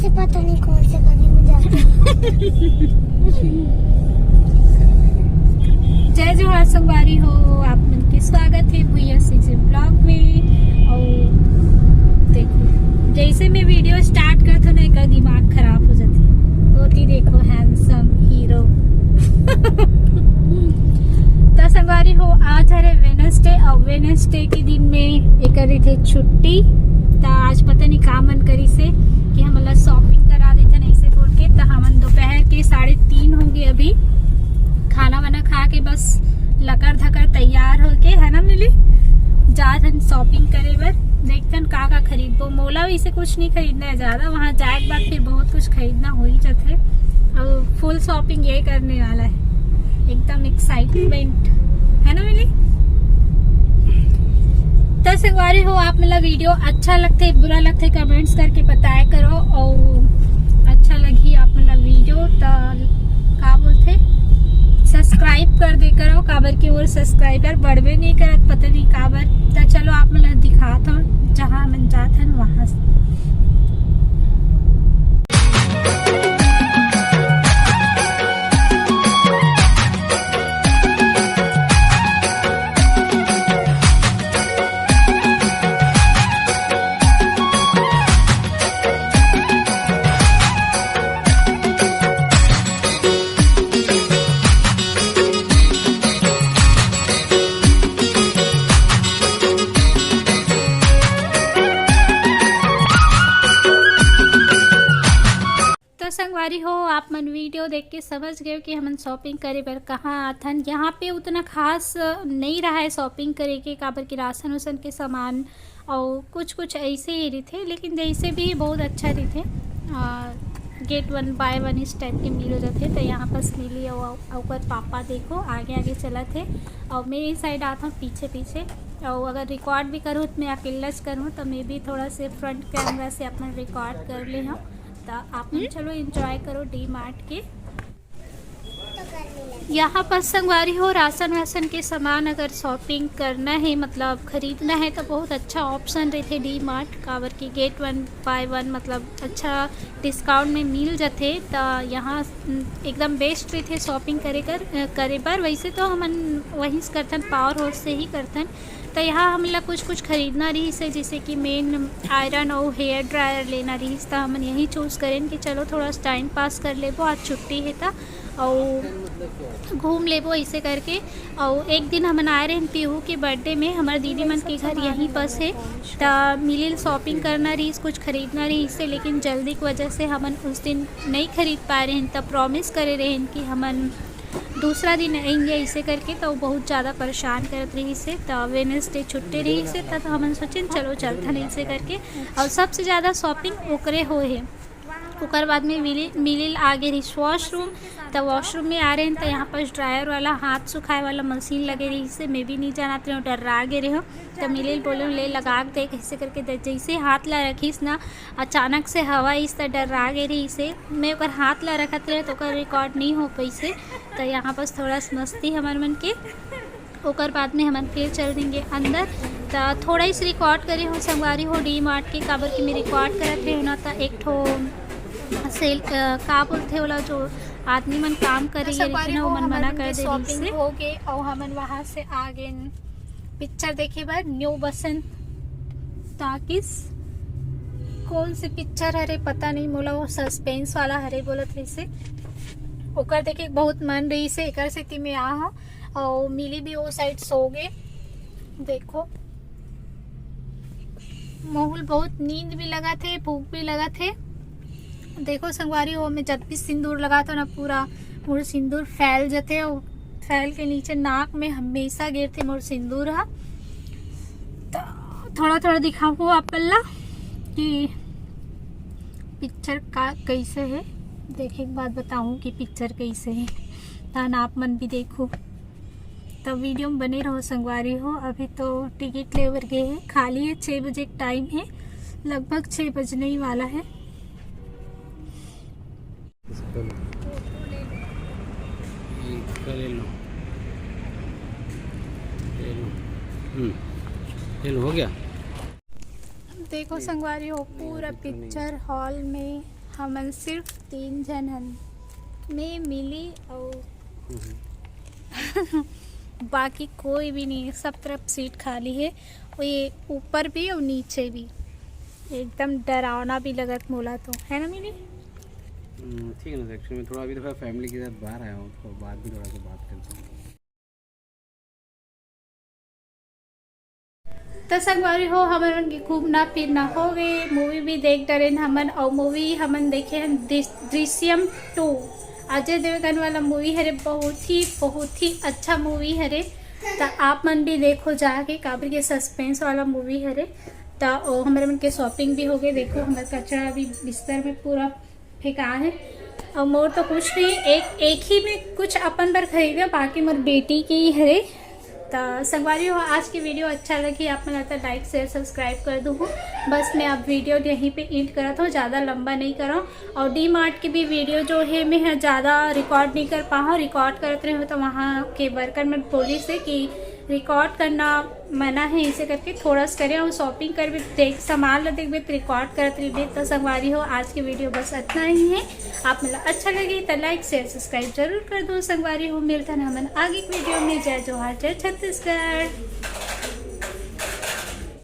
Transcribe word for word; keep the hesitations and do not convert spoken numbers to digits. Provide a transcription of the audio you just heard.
पता नहीं कौन से गाने में जाते हैं। जय जोहार संगवारी हो, आप मन के स्वागत हे भुइया सीजी ब्लॉग में। अउ देखो, जैसे मैं वीडियो स्टार्ट करथों ना, एकर दिमाग खराब हो जाथे। ओती देखो, हैंडसम हीरो। त संगवारी हो, आज हरे वेनसडे, अउ वेनसडे के दिन में एकर रहिथे छुट्टी। त आज पता नहीं का मन करिस हे कि हमन ला शॉपिंग करा देथन ऐसे बोल के। त हमन दोपहर के साढ़े तीन होगे अभी, खाना वाना खा के बस लकर धकर तैयार होके, है ना मिली, जात हन शॉपिंग करे बर। देखथन का का खरीदबो। मोला वैसे कुछ नहीं खरीदना है ज्यादा, वहाँ जाए के बाद फिर बहुत कुछ खरीदना हो ही जाथे। और फुल शॉपिंग ये करने वाला है, एकदम एक्साइटमेंट, है ना मिली? त संगवारी हो, आप मन ला वीडियो अच्छा लगथे, बुरा लगथे, कमेंट्स करके बताया करो, और अच्छा लगही आप मन ला वीडियो त का बोलथे, सब्सक्राइब कर दे करो, काबर कि मोर सब्सक्राइबर बढ़बे नहीं करत, पता नहीं काबर। त चलो, आप मन ला दिखात हूँ, जहाँ मन जात हन वहाँ से। तो संगवारी हो, आप मन वीडियो देख के समझ गए हो कि हमन शॉपिंग करे बर कहाँ आथन। यहाँ पे उतना खास नहीं रहा है शॉपिंग करे के, काबर कि राशन उसन के सामान और कुछ कुछ ऐसे ही रहिथे, लेकिन जैसे भी बहुत अच्छा रहिथे। गेट वन बाय वन इस टाइप के मिल जाथे। तो यहाँ पास मिली और ओकर पापा देखो आगे आगे चलत हे और मैं इस साइड आता हूँ पीछे पीछे। और अगर रिकॉर्ड भी करूँ तो मैं अकेला च करूँ, तो मैं भी थोड़ा से फ्रंट कैमरा से अपन रिकॉर्ड कर ले हूँ। तो आप मन चलो एंजॉय करो डी मार्ट के। यहाँ पर संगवारी हो, राशन वासन के सामान अगर शॉपिंग करना है, मतलब खरीदना है, तो बहुत अच्छा ऑप्शन रहिथे डी मार्ट, काबर कि गेट वन बाय वन, मतलब अच्छा डिस्काउंट में मिल जाथे। त यहाँ, उम, एकदम बेस्ट रहिथे शॉपिंग करे कर, अ, करे बर। वैसे तो हमन वहीं से करथन, पावर हाउस से ही करथन। त यहाँ हमन ला कुछ कुछ खरीदना रहिस हे, जैसे कि मेन आयरन अउ हेयर ड्रायर लेना रहिस, त हमन यही चूज करेन कि चलो थोड़ा सा टाइम पास कर लेबो, आज छुट्टी हे त, अउ घूम लेबो ऐसे करके। अउ एक दिन हमन आए रहेन पीहू के बर्थडे में, हमर दीदी मन के घर यहीं पास हे, त मिलिल शॉपिंग करना रहिस, कुछ खरीदना रहिस हे, लेकिन जल्दी के वजह से हमन उस दिन नहीं खरीद पाए रहेन। त प्रॉमिस करे रहेन कि हमन दूसरा दिन आएंगे ऐसे करके, तो बहुत ज़्यादा परेशान करत रहिस हे। त वेनेसडे छुट्टी रहिस हे, त हमन सोचेन चलो चलथन ऐसे करके। और सबसे ज़्यादा शॉपिंग ओकरे होए हे। ओकर बाद में मिली मिलिल आ गे रहिस वॉशरूम, त वॉशरूम में आ रहेन, त यहाँ पास ड्रायर वाला हाथ सुखाए वाला मशीन लगे रहिस हे। मैं भी नहीं जानत रहेंव, डर्रा गे रहेंव। त मिलिल बोलेंव ले लगा के देख, ऐसे करके दे-, जैसे हाथ ला रखिस ना, अचानक से हवा आइस त डर्रा गे रहिस हे। मैं ओकर हाथ ला रखत रहेंव त ओकर रिकॉर्ड नहीं हो पाइस हे। त यहाँ पास थोड़ा सा मस्ती हमर मन के, ओकर बाद में हमन फिर चल देंगे अंदर। त थोड़ा इस रिकॉर्ड करे हो संगवारी हो डी मार्ट के, काबर कि मैं रिकॉर्ड करत रहे हो ना, त एक ठो सेल, अ, का बोलथे ओला, जो आदमी मन काम करे ये रहिथे ना, ओमन मना कर दे रहिस हे। हो गे, अउ हमन वहाँ से आ गेन पिक्चर देखे बर न्यू बसंत टाकिस। कौन से पिक्चर हरे पता नहीं मोला, वो सस्पेंस वाला हरे बोलत रहिस हे। ओकर देखे बहुत मन रहिस हे, एकर सेती मैं आ हूँ। अउ मिली भी वो साइड सो गे। देखो, माहौल बहुत नींद भी लगत हे, भूख भी लगत हे। देखो संगवारी हो, मैं जब भी सिंदूर लगाथों ना, पूरा मोर सिंदूर फैल जथे, अउ फैल के नीचे नाक में हमेशा गिरथे मोर सिंदूर ह। त थोड़ा थोड़ा दिखाहूँ आप मन ला कि पिक्चर का कैसे हे, देखे के बाद बताहूँ कि पिक्चर कैसे हे, तहन आप मन भी देखो। त वीडियो में बने रहो संगवारी हो। अभी तो टिकट ले बर गे हे, खाली है, छः बजे के टाइम है, लगभग छः बजने ही वाला है। इसका ले लो, ले लो, हम्म, ले लो, हो गया। देखो संगवारी हो, पूरा पिक्चर हॉल में हमन सिर्फ तीन झन हन, मैं, मिली अउ बाकी कोई भी नहीं है, सब तरफ सीट खाली है। वो ये ऊपर भी और नीचे भी, एकदम डरावना भी लगत मोला तो, है ना मिली? हम्म, ठीक है ना, एक्चुअली मैं थोड़ा अभी तो फैमिली के साथ बाहर आया हूँ, तो बाद में थोड़ा सा बात करता हूँ। तो संगवारी हो, हमन के घूमना फिरना हो गए, मूवी भी देख डरेन हमन, और मूवी हमन देखे हैं दृश-, दृश्यम टू, अजय देवगन वाला मूवी हरे। बहुत ही, बहुत ही अच्छा मूवी हरे। तो आप मन भी देखो जाके, काबर के सस्पेंस वाला मूवी हरे। तो ओ, हमर मन के शॉपिंग भी हो गए। देखो, हमर कचरा भी बिस्तर में पूरा फेंका है। और मोर तो कुछ नहीं, एक एक ही में कुछ अपन बर खरीदे, बाकी मोर बेटी के ही हरे। तो संगवारी हो, आज की वीडियो अच्छा लगी आप मन ला तो लाइक शेयर सब्सक्राइब कर दूँ। बस मैं अब वीडियो यहीं पे एंड करत हूँ, ज़्यादा लंबा नहीं करौं। और डी मार्ट की भी वीडियो जो है मैं ज़्यादा रिकॉर्ड नहीं कर पाऊँ, रिकॉर्ड करत रहे हो तो वहाँ के वर्कर मन बोलिस हे कि रिकॉर्ड करना मना है, इसे करके थोड़ा सा करें और शॉपिंग करबे, देख सामान ला देखबे तो रिकॉर्ड करत रहिबे। तो संगवारी हो, आज की वीडियो बस इतना ही है। आप मन ला अच्छा लगे तो लाइक शेयर सब्सक्राइब जरूर कर दो संगवारी हो। मिलथन हमन आगे की वीडियो में। जय जोहार, जय छत्तीसगढ़।